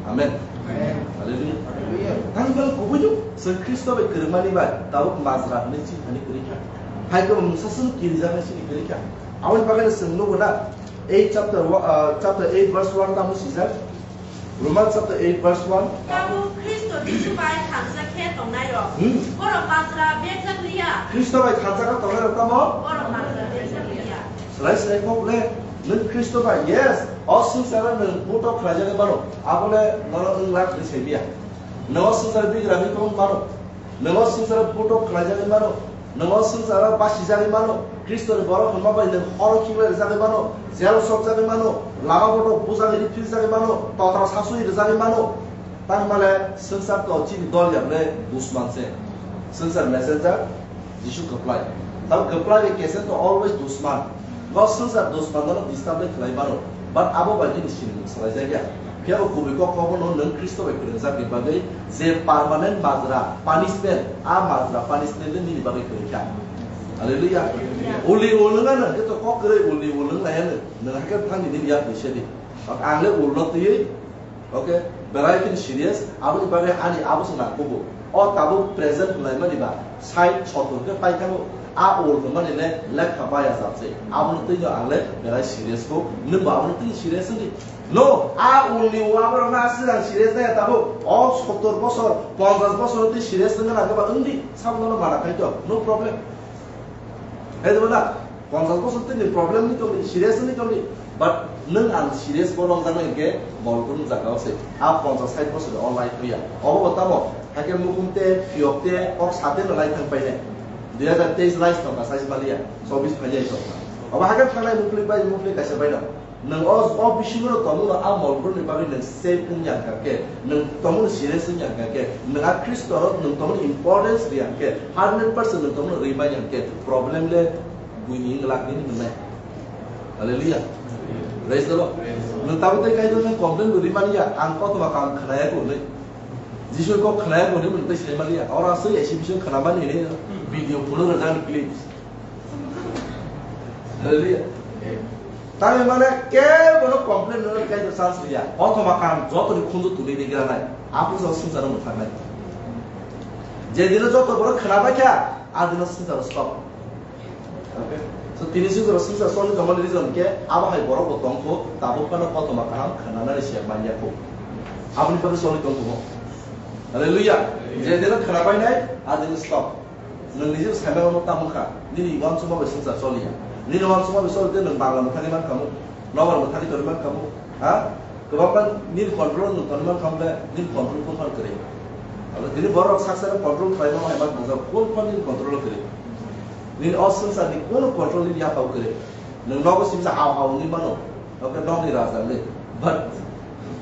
Amen. Amen. Hallelujah. Hallelujah. Tang bel kubui do, se Khristo bai kwrwngmani bai, tabuk majra hwnwi chini thani kwrwi kha. Hai khe mungsa sung kirijaknai chini kwrwi kha. Aboni bagwi se nwng nugo na, eight chapter, uh, chapter eight verse one tamo swijak. Roman chapter eight verse one. Tabuk Khristo Jisu bai thansa khe tongnai rok. Hmm. Borok majra berjak liya. Khristo bai thansa khe tongnai rok tamo? Borok majra berjak liya. Slai slai kok le, nwng Khristo bai, yes, o swngcharo nwng buto khlaijagwi mano, abo le nono wng lak hwnwi sai liya. Nwng o swngchar bigra wngwi tongwi mano. Nwng o swngcharo buto khlaijagwi mano, nwng o swngcharo basijagwi mano, Khristoni borok hwnma bai nwng horo khiklai rwjagwi mano, jelo sokjagwi mano, lama boto bujagwi riphiljagwi mano, totra sasui rwjagwi mano. Tangmale swngchar to chini dol ya bwle dusman se. Swngchar messenger, Jisu kwplai. Tamo kwplai bai kesen to always dusman. Bo swngchar dusman no disturb khlai mano. But abo bai nini sinimung swlaijakya. Phiya bo kubui kok kobono nwng Khristo bai kwrwngjak ni bagwi je permanent majra, punishment, a majra punishment le nini bagwi kwrwi kha. Hallelujah. Uli ul nwng ano, khe to kok kwrwi uli ul nwng nai ano. Nwng hakhe thangni nini yak ni sedi. Ang le ul no twiwi. Okay, belai khe serious, aboni bagwi ani abo se nangkukgo. O tabuk present hwnlaimani ba, sait sotor khe paithango, a ul hwnmani le lekha baya jat se. Abono twi no ang le belai serious kho, nwng bo abono twi serious wngdi. No, a ul ni o aborok no aswk ang serious nai tabuk. O sotor bosor, ponchash bosor twi serious wngna nangkhe ba wngdi, sabono mana khai to, no problem. Hai diba na? Ponchash bosor twi ni problem ni tongdi, serious ni tongdi. But nwng ang serious bo rwngjaknai hinkhe bol kunu jagao se. A ponchash sait bosor o life hoya. Obo bo tamo? Hakhe mukhung te, phiyok te, kok sa te no lai thang painai. Dui hazar teis lai tongkha, sai maliya. Chobis phaiya tongkha. Obo hakhe thangnai mukhlik bai, mukhlik kaisa bai no. Nwng o, o bisingo no tongmano a mol brumni bagwi nwng safe wngya hwnkha khe, nwng tongmani serious wngya hwnkha khe, nwng a Khristo no nwng tongmani importance riya hwnkhe, hundred percent nwng tongmani rwi manya hwnkhe, problem le buini wng glak nini hwnnai. Hallelujah. Praise the Lord. Nwng tabuk tei Kaitor nwng complain bo rwi manya, ang kothoma kaham khwnaya kho hwnwi. Jisu kok khwnaya kho hwnwi nwng tei sai manya. Oro aswk exhibition khwnamani hwnwi video phunuk rwjakni clips. Hallelujah. Tangwi mane kebo no complain no kaitor chance liya. Kothoma kaham jotoni khunju tuli ni granai. Aphuru swngcharo mwthaknai. Je dino joto borok khwnabai kha, a dino swngcharo stop. Okay? So tini swngcharo swngchar soni tongmani reason khe abo hai borok bo tongkho, tabuk phano kothoma kaham khwnanani se manya kho. Aboni bagwi soni tongkho. Hallelujah. Je dino khwnabai nai, a dino stop. Nwng nijebo saimano tamo wngkha, nini uansukma bai swngchar choliya. Nini uansukma bai choli tei nwng Bangla mwthangwi mankha mu, nobar mwthangwi tongwi mankha mu, ha? Kwbangma nini control nwng tongwi mankha mu le, nini control kung phano kwrwi. Abo tini borok sak sak control khlai mano hai ma tongjak, kung phano nini control o kwrwi. Nini o swngcharni kunu control nini yaphao kwrwi. Nwng nogo sibisa hao hao wngwi mano, oke nokni raja le. But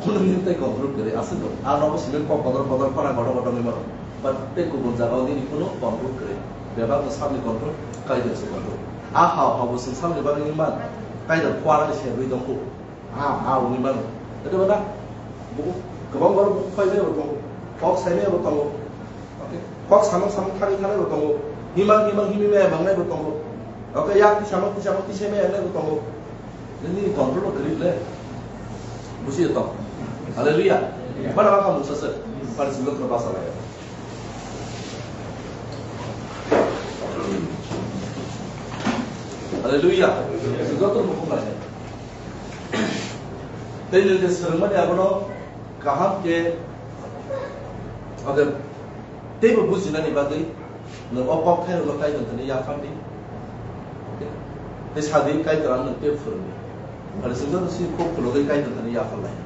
Nini tei control kwrwi aswk dong. A nogo simi kok kodor kodor khora kotor kotor wngwi mano. But tei kubun jagao nini kunu control kwrwi. Bebak no sabni control, Kaitor se control. A ha ha bo sing sabni bagwi wngwi man. Kaitor khwarani se rwi dong kho. A ha wngwi mano. Tei ba na? Bo kwbang borok bo khoi bai bo tongo. Kok sai bai bo tongo. Okay. Kok samung samung thani thani bo tongo. Himang himang himi maya bangnai bo tongo. Okay, yak ti samung ti samung ti sai maya nai bo tongo. Nini control o kwrwi le. Busi to. Hallelujah. Mana baka mungsa se. Pari silo kena basa lai. Hallelujah. Silo to mukung lai. Tei nini swrwngmani abono kaham khe, okay, teibo bujinani bagwi nwng o kok thairokno Kaitor thani yaphardi. Okay? Tei sadi Kaitor ang nwng tei phwrwngdi. Pari sing joto si kok khulogwi Kaitor thani yapharlai.